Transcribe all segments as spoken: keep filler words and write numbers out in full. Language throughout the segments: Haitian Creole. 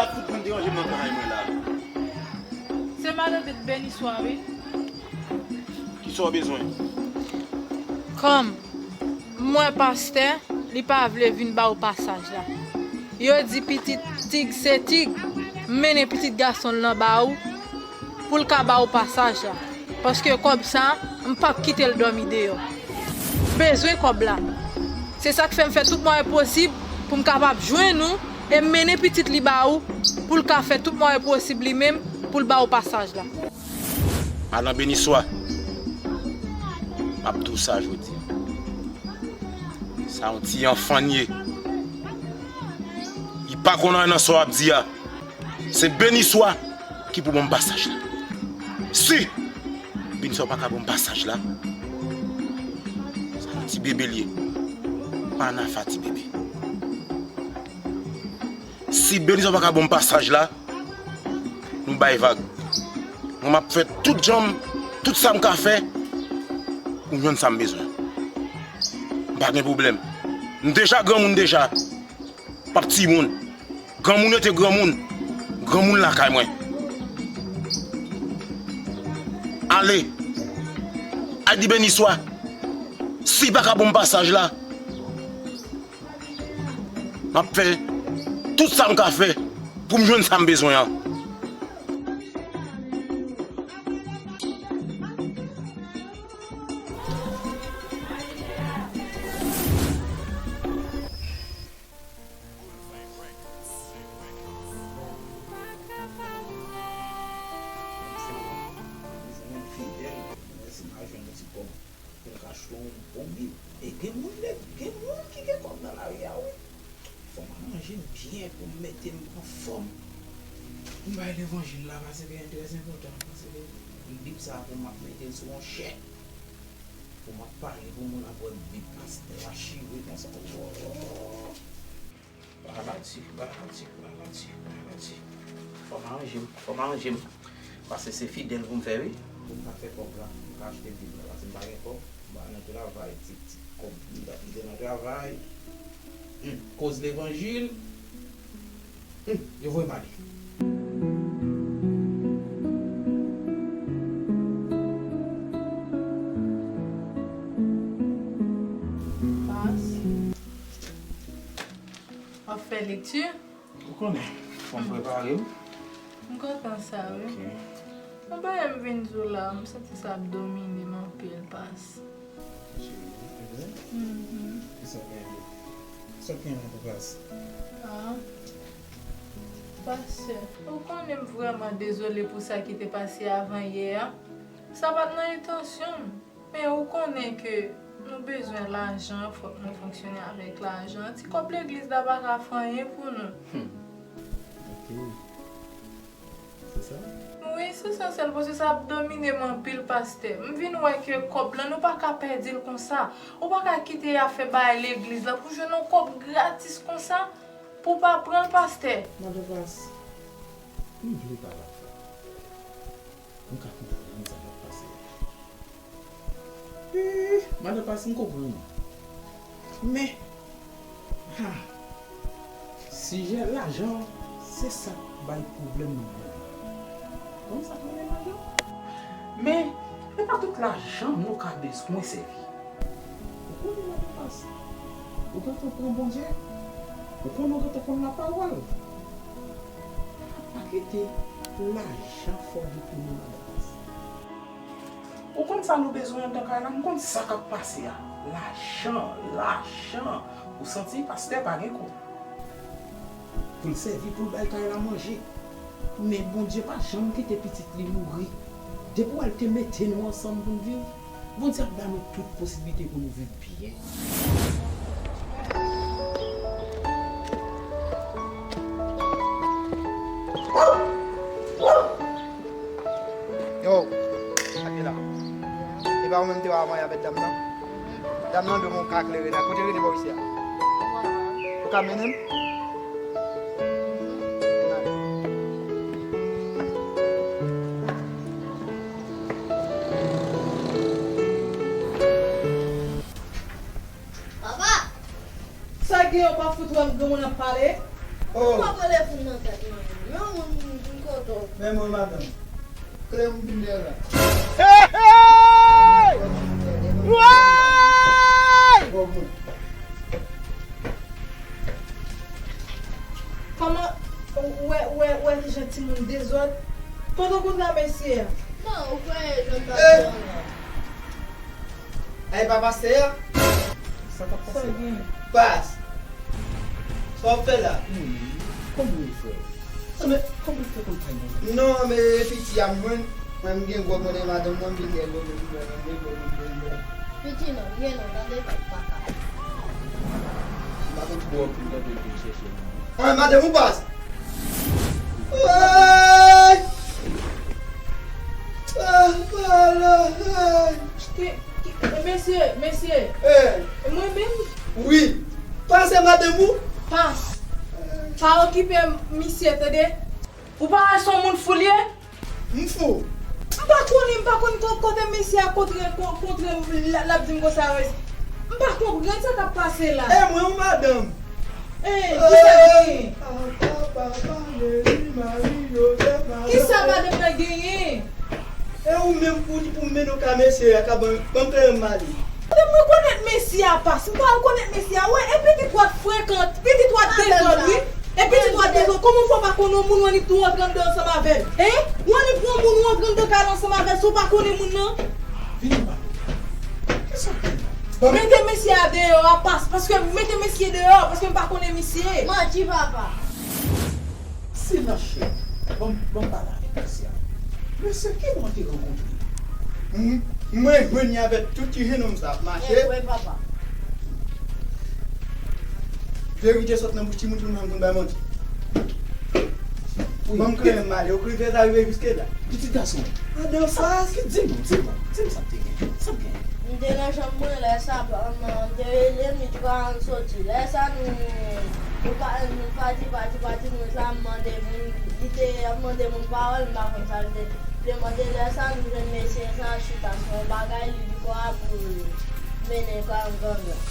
Tout moun deranje m nan kay mwen la. Se madanm Beniswa, wi. Kisa w bezwen? Kòm m wè pastè, li pa vle vin ba w pasaj la. Yo di pitit tig se tig, m mennen pitit gason l nan ba ou pou l ka ba ou pasaj la. Paske kòb sa, m p ap kite l dòmi deyò. M bezwen kòb la. Se sa k fè m fè tout mwayen posib pou m kapab jwenn ou e m mennen pitit li ba ou pou l ka fè tout mwayen posib li menm pou l ba ou pasaj la. Madan Beniswa, m ap di w sa jodi a. Sa yon ti anfan l ye. Li pa konn anyen nan sa w ap di a. Se Beniswa ki pou ban m pasaj la. Si Beniswa pa ka ban m pasaj la, sa yon ti bebe l ye. Pa nan afa ti bebe. Si Beniswa pa ka ban m pasaj la, nou bay vag. Mwen m ap fè tout jan m, tout sa m ka fè pou m jwenn sa m bezwen. M pa gen pwoblèm. M deja granmoun deja. M p ap timoun. Granmoun rete granmoun. Granmoun lakay mwen. Ale. Al di Beniswa, si li pa ka ban m pasaj la, m ap fè tout sa m ka fè pou m jwenn sa m bezwen an. Pou m ka achte yon bon bib. E gen moun, gen moun ki gen kòb nan lari a, wi. Fò m aranje m byen pou m mete m anfòm. M bay levanjil la, paske li trè enpòtan, paske bib sa a pou m ap mete l sou yon chè. Pou m ap pale pou moun ap wè bib pastè a chire konsa. Woo! Balati, balati, balati, balati. Fò m aranje m, fò m aranje m. Paske se fidèl pou m fè, wi. Pou m ka fè kòb la, m ka achte bib la, paske m pa gen kòb. M pa nan travay, ti, ti kòb m t ap mete nan travay. Hmm, koz levanjil. Hmm, yo voye m ale. Pas. W ap fè lekti? Ou konnen, fò m prepare m. M kontan sa, wi. Ok. Yon bagay m vin di w la, m santi sa ap domine m anpil, Pas. Cheri, e vre? Mhm. Kisa w genyen? Kisa w genyen nan pou Pas? Ah. Pastè, ou konnen m vrèman dezole pou sa ki te pase avan yè a. Sa pa t nan entansyon m. Men ou konnen ke nou bezwen lajan, fòk nou fonksyone avèk lajan. Ti kòb legliz la pa ka fè anyen pou nou. Hmm. Ok. Se sa? Wi, se sa sèl, paske sa ap domine m anpil, pastè. M vin wè ke kòb lan, nou pa ka pèdi l konsa. Ou pa ka kite y ap fè bagay legliz la pou jwenn yon kòb gratis konsa, pou w pa pran l, pastè. Madan Pas, m vle pale avè w. M ka konprann sa k ap pase a. Ih, madan Pas, m konprann ou. Men, ha, sijè lajan, se sa k bay pwoblèm nan mond lan. Konn sa k rele lajan? Men, e pa tout lajan nou ka bezwen sèvi. Ou konnen, madan Pas, ou gentan pran Bondye, ou konnen ou gentan konn lapawòl. Pa kite lajan fè w detounen, madan Pas. Ou konn sa nou bezwen anndan kay la? M konn sa k ap pase a. Lajan, lajan. Ou santi pastè pa gen kòb pou l sèvi pou l bay kay la manje. Men Bondye pa janm kite pitit li mouri. Depi w wè l te mete nou ansanm pou n viv, Bondye ap ba nou tout posiblite pou nou viv byen. Yo, sa k ye la? E pa ou menm te wè avan yè avèk dam nan? Dam nan dwe gen yon ka ak Lerena. Kote Rene bò isi a? Ou ka mennen m? Papa! Sa gen, ou pa fout wè m granmoun ap pale? Oh. Ou pa rele pou nan tèt mwen. Men yon moun m kontan. Men mwen, madanm. Kle m vin dèyè la. Hey, hey! Woy! Bon, bon. Kòman, ou wè, ou wè, ou wè kijan timoun dezòd? Kote w konn sa mesye a? Non, ou kwè jan m t ap di an non. Ay, pa pastè a? Sa k ap pase la? Sa gen? Pas. Sa w ap fè la? Kòman w fè? Sa men, kòman w fè konn sa nan? Non, men piti a m jwenn. Mwen, m gen gwòg mwen e madanm mwen, m vin gen gwòg mwen, m vin gen gwòg mwen, m vin gen gwòg mwen. Piti non, vye non, tande, papa. M pa konn gwòg pou m tande l vin chèche m. An, madanm ou pas? Ay! Ah, pala, ay! Ki, ki, mesye, mesye. Eh. Mwen menm? Wi. Pas se madanm ou? Pas. Pa okipe misye, tande. Ou pa wè se yon moun fou l ye? M fou. M pa konnen, m pa konn ko-, kote mesye a kontre, ko-, kontre m, l, l ap di m konsa, wi. M pa konprann sa k ap pase la. E mwen ou madanm? Eh, kisa l genyen? Papa, papa, Meri, Mari, Jozèf, madanm. Kisa madanm nan genyen? E ou menm pou di pou m mennen w ka mesye a, ka ban, ban m kleren m ale. Mwen rekonèt mesye a pas, m pa rekonèt mesye a, wè, e pitit w ap frekan, pitit w ap dezòd, wi. E pitit w ap dezòd, kòman w fè w pa konnen yon moun w annik tou w antre anndan ansanm avè l? Hein? W annik pran moun w antre anndan kay la ansanm avè l, si w pa konnen moun nan? Vini ba. Kisa w gen la? Bon. Mete mesye a deyò a pas, paske mete mesye deyò, paske m pa konnen misye. Manti papa. Silans chèf. Bon, bon pale avèk mesye a. Mesye, ki moun te rankontre? M, mwen jwenn li avèk tout ti jenòm sa ap mache. E vre papa. Verite sot nan bouch timoun, timoun pa konn bay manti. Wi. Ban m kleren m ale, ou rive, sa rive jiske la. Pitit gason. Adan fas. Ki, di m, di m, di m sa k te gen. Sa k gen? M te nan chanm mwen, lè sa, m, m te rele m, li di pa ann soti. Lè sa, nou, nou pa, nou pati, pati, pati, nou la, m mande moun, li te ap mande moun pawòl, m pa konn sa l te vle mande. Lè sa, nou jwenn mesye sa chita sou yon bagay, li di kwa pou l mennen kwa yon gangan.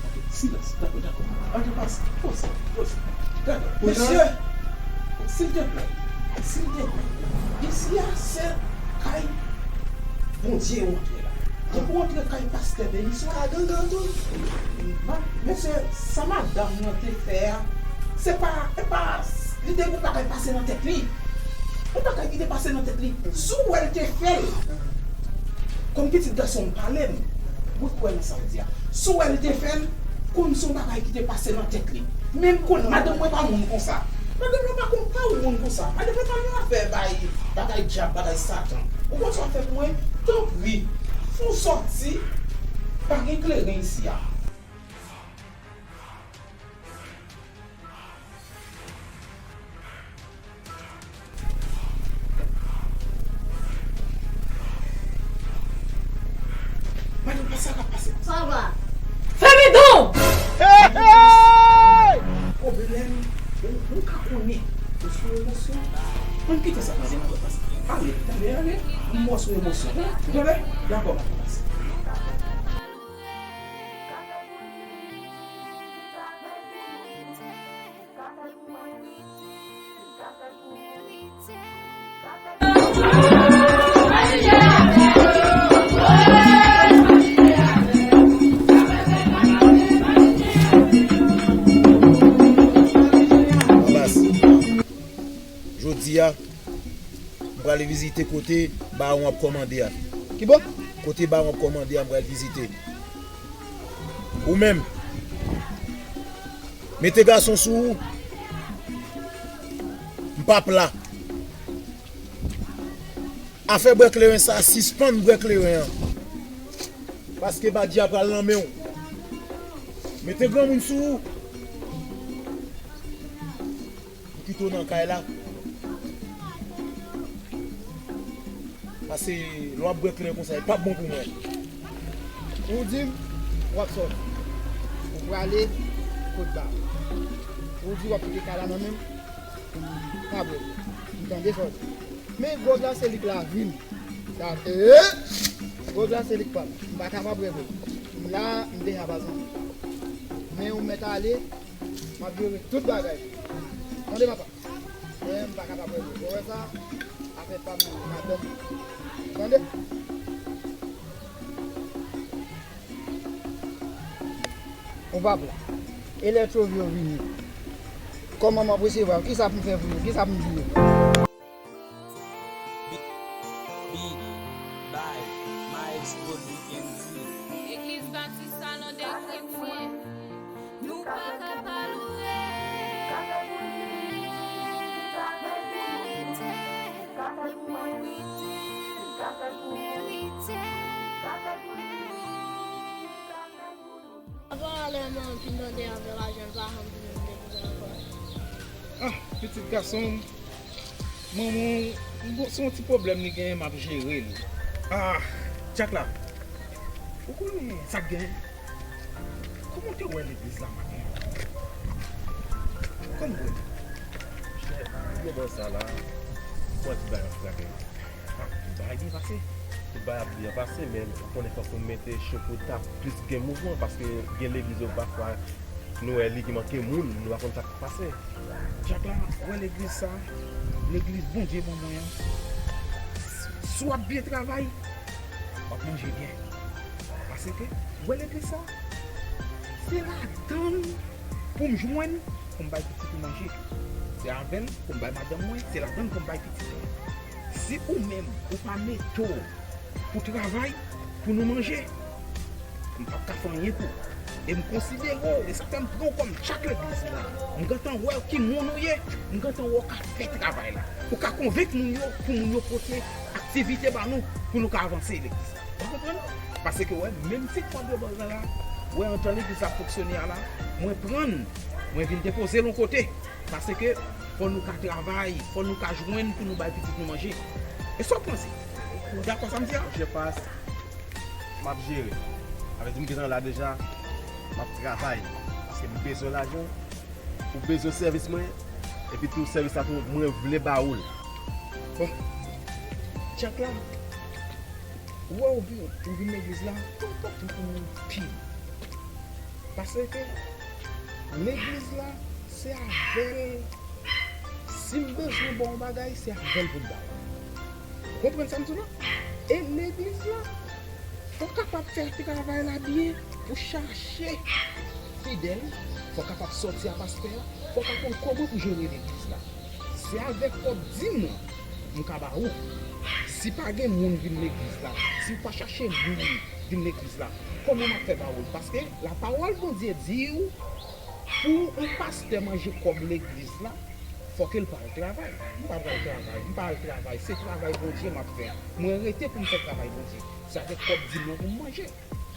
Ok, silans, dakò, dakò. Adan fas, poze, poze. Dakò, mesye, silteplè, silteplè. Isi a, se kay Bondye ou antre la. Depi w antre kay pastè Beniswa. Ka gangan tou. Bon, mesye, sa madanm nan te fè a, se pa, e pa, li te gen yon bagay pase nan tèt li. Yon bagay ki te pase nan tèt li. Si w wè l te fè l, kòm pitit gason m pale m, mwen kwè nan sa l di a. Si w wè l te fè l, konn se yon bagay ki te pase nan tèt li. Men m konn madanm mwen pa moun konsa. Madanm mwen pa konn, pa yon moun konsa. Madanm mwen pa yon afè bay bagay dyab, bagay satan. Ou konn sa w ap fè pou mwen? Tanpri, fè w sòti. Pa gen kleren isi a. Madanm, pa sa k ap pase. Sa va. Fèmen dan w! Hey, hey! Pwoblèm, ou, ou ka konnen. Ou sou emosyon. Ann kite sa, madanm, ann pase. Ale, ale, ale. M wè sou emosyon. Ou tande? Dakò, madanm, pase. Anbas, jodi a, m prale vizite kote bawon ap kòmande a. Ki bò? Kote bawon ap kòmande a, m pral vizite. Ou menm, mete gason sou ou. M p ap la. Afè bwè kleren sa, sispann bwè kleren an. Paske badji a pral nan men w. Mete granmoun sou ou. M kite w nan kay la. Pase lè w ap bwè kleren konsa, li p ap bon pou mwen. Ou di m w ap sòti. Ou prale kot ba. Ou di w ap kite kay la nan men m. Pa vre. M tande sa w di. Men gwòg la se li k lavi m. Sa, eh! Gwòg la se li k pa m. M pa kapab reve. M la, m deja pa zanmi. Men ou mèt ale, M ap jere tout bagay. Tande, papa. Men m pa kapab rele. Ou wè sa? Afè pa m, madanm. Tande? Ou pap la. E lè tchovi yo vini? Kòman m ap resevwa yo? Kisa pou m fè pou yo? Kisa pou m di yo? Big, big, by Maestro D M D. Legliz Batis Salon de Kretyen. Nou pa ka pa louwe. Nou merite, nou merite, nou merite. Apa lè manman m fin tande afè lajan l pa janm vin legliz ankò. Ah, pitit gason m, manman w, bon, se yon ti pwoblèm li genyen, m ap jere l. Ah, Dyak la, ou konnen sa k genyen? Kòman w te wè legliz la maten an? Kòman w wè l? Monchè, gwo bò sa la, m wè ti bagay ap frape. Ah, tout bagay byen pase. Tout bagay ap byen pase, men ou konnen fòk ou mete cho pou ta plis gen mouvman, paske gen legliz yo pafwa nou wè li ki manke moun, nou pa konn sa k pase. Dyak la, ou wè legliz sa, legliz Bondye ban mwen an, si w ap byen travay, w ap manje byen. Paske, ou wè legliz sa, se ladan l pou m jwenn pou m bay pitit ou manje. Se avè l pou m bay madanm mwen, se ladan l pou m bay pitit mwen. Si ou menm, ou pa mete w pou travay, pou nou manje, m p ap ka fè anyen pou ou. E m konsidere w, e sa fè m pran w kòm dyak legliz la. M gentan wè ki moun ou ye, m gentan wè w ka fè travay la. Ou ka konvenk moun yo pou moun yo pote aktivite ba nou, pou nou ka avanse legliz la. Ou konprann? Paske wè, menm si k pa de bò la, wè, antan legliz la fonksyone a la, mwen pran, mwen vin depoze l yon kote. Paske fò nou ka travay, fò nou ka jwenn pou nou bay pitit nou manje. E sa w panse? Ou dakò sa m di a? Monchè Pas, m ap jere. Sa vle di m gentan la deja, m ap travay. Paske m bezwen lajan, ou bezwen sèvis mwen, epi tou sèvis la tou, mwen vle ba ou l. Bon, Dyak la, ou wè ou vin, ou vin legliz la, tout pòt ou pou moun pi. Paske legliz la, se avè l. Si m bezwen ba w yon bagay, se avè l pou m ba w. Ou konprann sa m di w la? E legliz la, fò w kapab fè travay la byen pou chache fidèl, fò w kapab sòti a pastè a, fò w ka konn kòman pou jere legliz la. Se avèk kòb dim nan m ka ba ou. Si pa gen moun vin legliz la, si w pa chache moun vin legliz la, kòman m ap fè ba ou l? Paske lapawòl Bondye di w, pou yon pastè manje kòb legliz la, fòk l pa al travay. M pa pral travay, m pa al travay, se travay Bondye m ap fè. Mwen rete pou m fè travay Bondye. Se avèk kòb dim nan pou m manje.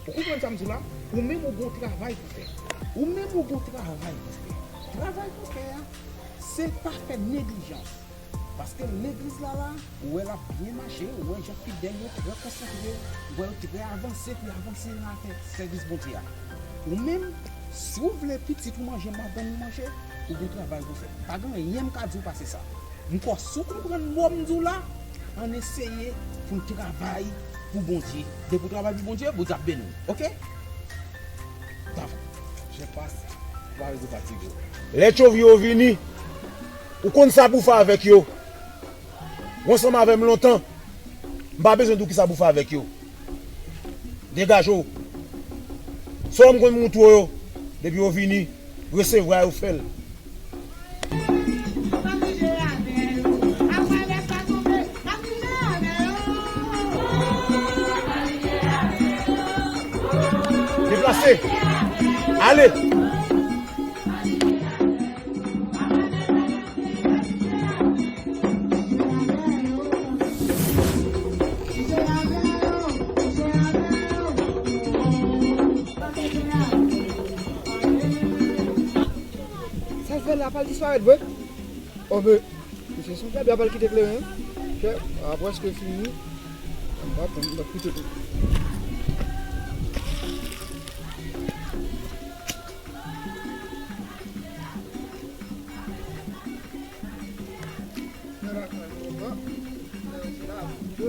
Ou konprann sa m di w la? Ou menm ou gon travay pou fè. Ou menm ou gon travay pou fè. Travay pou fè a, se pa fè neglijans. Paske legliz la la, ou wè l ap byen mache, ou wè jan fidèl yo trè konsantre, ou wè yo trè avanse pou y avanse nan afè sèvis Bondye a. Ou menm, si w vle pitit ou manje, madanm ou manje, ou gen travay pou fè. Pa gen anyen m ka di w pase sa. M kwè si w konprann mo m di w la, ann eseye pou n travay pou Bondye. Depi w travay pou Bondye, Bondye ap beni w. Oke? Davan. Jen pas, ou pa bezwen fatige w. Lè tchovi yo vini, ou konn sa pou fè avèk yo. Ou ansanm avè m lontan. M pa bezwen di w kisa pou fè avèk yo. Degaje w. Sa m konn moutre w yo, depi yo vini, resevwa yo, fè l. Deplase. Ale. Sa l fè la, pa l disparèt vre? Oh, men, mesye, se yon fèb, y a pa l kite kleren. Chè, a prèske fini. M pa tann, m pa kite tou. I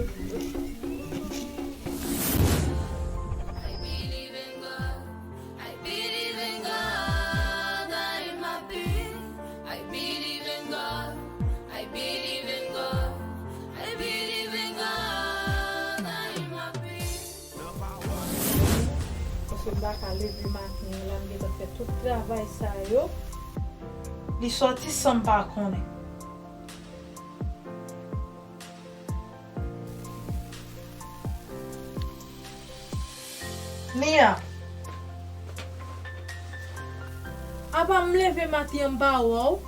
believe in God. I believe in God. I am a Papa leve maten an la, m gentan fè tout travay sa yo. Li sòti san m pa konnen. Nia. Apa m leve maten an m pa wè w?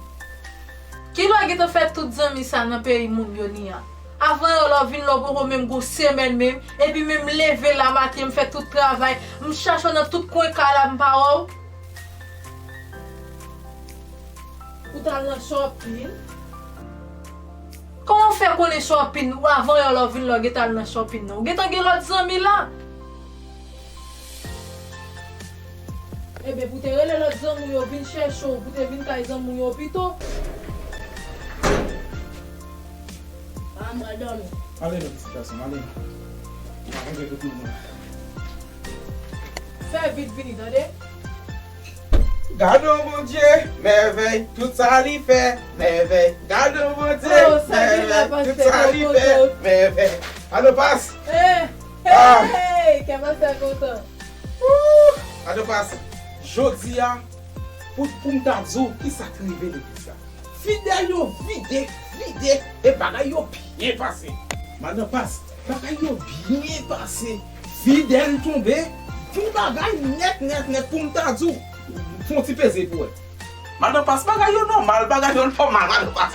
Kilè w gentan fè tout zanmi sa nan peyi moun yo, Nia? Avan yè lè w vin la w poko menm gon semèn menm, epi menm leve la maten m fè tout travay, m chache w nan tout kwen kay la m pa wè w. Ou t al nan shopping? Kòman w fè konnen shopping? Ou avan yè lè w vin la w gentan al nan shopping nan. Ou gentan gen lòt zanmi la? Ebyen, pou te rele lòt zanmi w yo vin chèche w, pou te vin kay zanmi w yo pito. A, mwen dòmi. Ale non, pitit gason m, ale non. M pa kontre tout moun nan. Fè vit vini, tande? Gade yon Bondye, mèvèy, tout sa li fè, mèvèy. Gade yon Bondye, oh, sa ki la mèvèy, tout sa li fè, mèvèy. Alo, pas. Hey, hey, ah, hey, kè pastè kontan. Wouh! Alo, pas. Jodi a, pou, pou m ta di w, ki sa k rive legliz la? Fidèl yo vide, vide, e bagay yo byen pase. Madan pas, bagay yo byen pase. Fidèl tonbe, fon bagay nèt, nèt, nèt pou m ta di w. Fon ti peze pou wè. Madan pas, bagay yo nòmal, bagay yo nòmal, madan pas.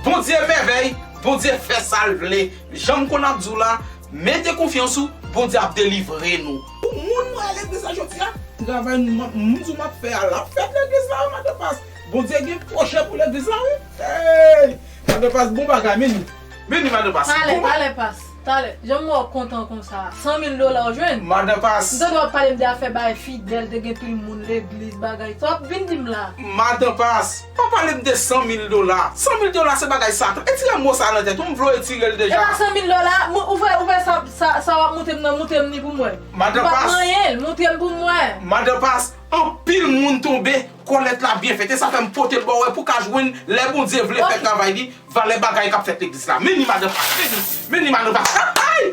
Bondye mèvèy, Bondye fè sa l vle. Jan m konn ap di w la, mete konfyans ou, Bondye ap delivre nou. Pou moun mwen legliz la jodi a, travay m, m di w m ap fè a, l ap fèt legliz la, madan pas. Bondye gen pwojè pou legliz la, wi. Hey! Madan pas, bon bagay, men ni. Men ni, madan pas. Talè, bon ba- talè, pas. Talè. Jan m wè w kontan konsa. San mil dola w jwenn? Madan pas. M tande w ap pale m de afè bay fidèl, te gen pil moun legliz, bagay. Sa w ap vin di m la? Madan pas. Pa pale m de san mil dola. San mil dola se bagay satan. Retire mo sa nan tèt ou, m vle w retire l deja. E pa san mil dola, mou-, ou fè, ou fè sa, sa, sa w ap montre m nan, montre m ni pou m wè. Madan pas. M p ap manyen l, montre m pou m wè. Madan pas. Anpil moun tonbe, kòlèt la byen fèt. E sa fè m pote l ba w wè pou w ka jwenn lè Bondye vle fè travay li, valè bagay k ap fèt legliz la. Men ni madan pas, men ni, men ni madan pas. Ay!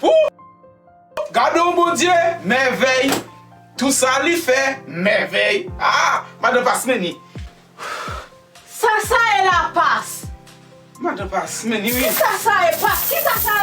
Wou! Gade yon Bondye, mèvèy. Tout sa li fè, mèvèy. Ah, madan pas, men ni. Sa sa ye la, pas? Madan pas, men ni wi. Kisa sa ye, pas? Kisa sa